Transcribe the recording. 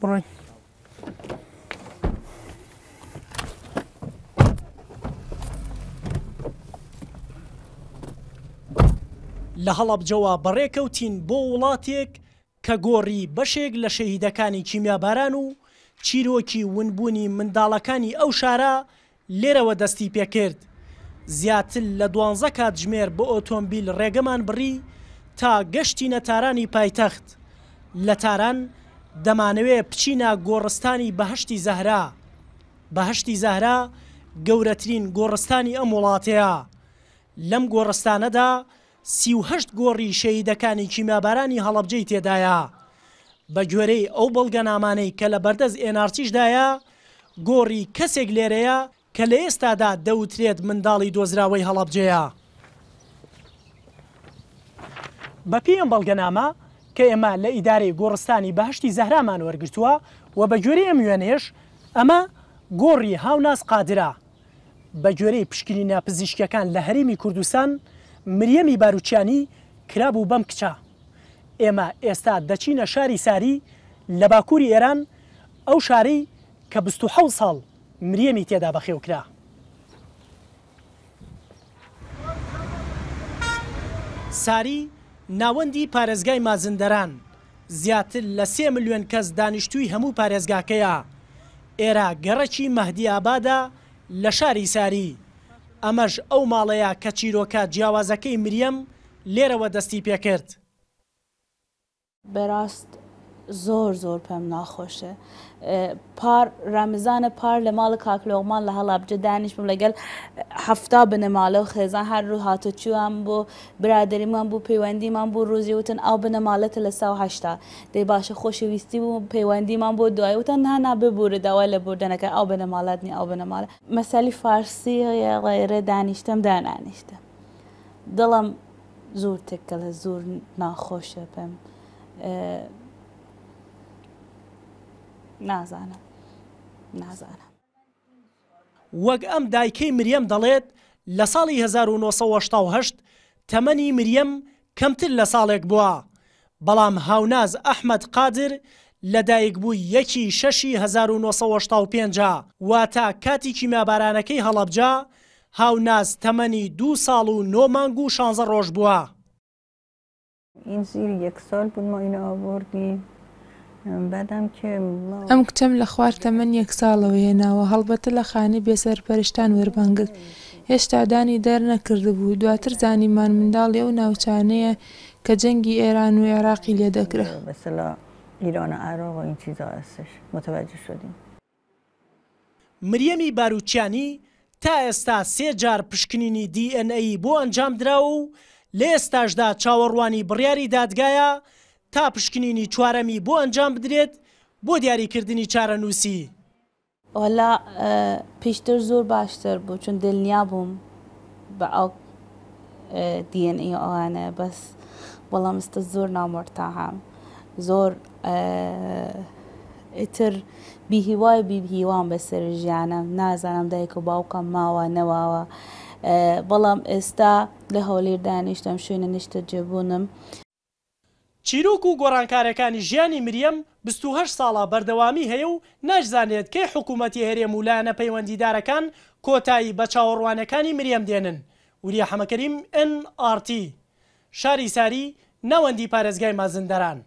بڕۆین. لە هەڵەبجەوە بەڕێکەوتین بۆ وڵاتێک کە گۆڕی بەشێک لە شەهیدەکانی کیمیاباران و چیرۆکی ونبوونی منداڵەکانی ئەو شارە لێرەوە دەستی پێکرد. زیاتر لە دوانزە کاتژمێر بە ئۆتۆمبیل ڕێگەمان بڕی تا گەشتینە تارانی پایتەخت. لە تاران دەمانەوێ بچینە گۆڕستانی بەهەشتی زەهرا. بەهەشتی زەهرا گەورەترین گۆڕستانی ئەم وڵاتەیە. لەم گۆڕستانەدا 38 گۆڕی شەهیدەکانی کیمیابارانی هەڵەبجەی تێدایە. بە گوێرەی ئەو بەڵگەنامانەی کە لە بەردەست ئێنارتیشدایە، گۆڕی کەسێک لێرەیە کە لە ئێستادا دەوترێت منداڵی دۆزراوەی هەڵەبجەیە. بەپێی ئەم بەڵگەنامە کە ئێمە لە ئیدارەی گۆڕستانی بەهەشتی زەهرامان وەرگرتووە و بە گوێرەی ئەم وێنەیەش ئەمە گۆڕی هاوناز قادرە. بە گوێرەی پشکنینە پزیشکیەکان لە هەرێمی کوردستان مریەمی باروچیانی کرابوو بەم کچە. ئێمە ئێستا دەچینە شاری ساری لە باکووری ئێران، ئەو شارەی کە 27 ساڵ مریەمی تێدا بەخێو کرا. ساری، ناوەندی پارێزگای مازندەران، زیاتر لە سێ ملیۆن کەس دانیشتووی هەموو پارێزگاکەیە. ئێرە گەڕەکی مەهدی ئابادە لە شاری ساری. ئەمەش ئەو ماڵەیە کە چیرۆکە جیاوازەکەی مریەم لێرەوە دەستی پێکرد. بەراست زۆر زۆر پێم ناخۆشە پار رەمزانە پار لە ماڵ کاک لۆغمان لە هەڵەبجە دانیشتم لەگەل حەفتا بنەماڵە و خێزان هەر روو هاتوچووان بوو برادەریمان بوو پەیوەندیمان بوو روزی وتن ئەو بنەماڵەتە لە ساو هەشتا دەی باشە خۆشەویستی بوو پەیوەندیمان بۆ دوای وتن نا نا ببورە داوای لە بوردەنەکە ئەو بنەماڵەت نی ئەو بنەماڵە مەسەلی فارسی غەیرە دانیشتم دانانیشتم دڵم زۆر تێکەڵە زۆر ناخۆشە پێم نازانم نازانم. وەک ئەم دایکەی مریەم دەڵێت، لە ساڵی 1988 تەمەنی مریەم کەمتر لە ساڵێک بووە، بەڵام هاوناز ئەحمەد قادر لەدایکبووی یەکی شەشی 1985 ە، واتە کاتی کیمیابارانەکەی هەڵەبجە، هاوناز تەمەنی دوو ساڵ و نۆ مانگ و شانزە ڕۆژ بووە. این زیر یک سال بود ما اینو آوردیم بعدم که ما ئەم کچەم لە خوار تەمەن یەک ساڵەوە هێناوە، هەڵبەتە لە خانەی بێسەرپەرشتان وەرمانگرت، هێشتا دانی دەرنەکردبوو، دواتر زانیمان منداڵی ئەو ناوچانەیە کە جەنگی ئێران و عێراقی لێدەکرا. به اصطلاح ایران و عراق و این چیزا هستش متوجه شدیم. مریەمی باروچیانی تا ئێستا سێ جار پشکنینی دی ئێن ئەی بۆ ئەنجامدراوە و لە ئێستاشدا چاوەڕوانی بڕیاری دادگایە تا پشکنینی چوارەمی بۆ ئەنجام بدرێت بۆ دیاریکردنی چارەنووسی. وەلا پیشتر زۆر باشتر بوو چون دلنیا بووم بە ئەو دی ئێن ئەی و ئەوانە بەس بەڵام ئێستا زۆر نامورتاحم زۆر ئیتر بی هیوای بی هیوام بەسەر ژیانم نازانم دایک و باوکم ماوە نەواوە بەڵام ئێستا لە هەولێر دانیشتم شوێنە نیشتەجێبوونم. چیرۆک و گۆڕانکارەکانی ژیانی مریەم 28 ساڵە بەردەوامی هەیە و ناشزانێت کەی حکوومەتی هەرێم و لایەنە پەیوەندیدارەکان کۆتایی بە چاوەڕوانەکانی مریەم دێنن. وریا حەمەکەریم، ئێن ئاڕ تی، شاری ساری، ناوەندی پارێزگای مازندەران.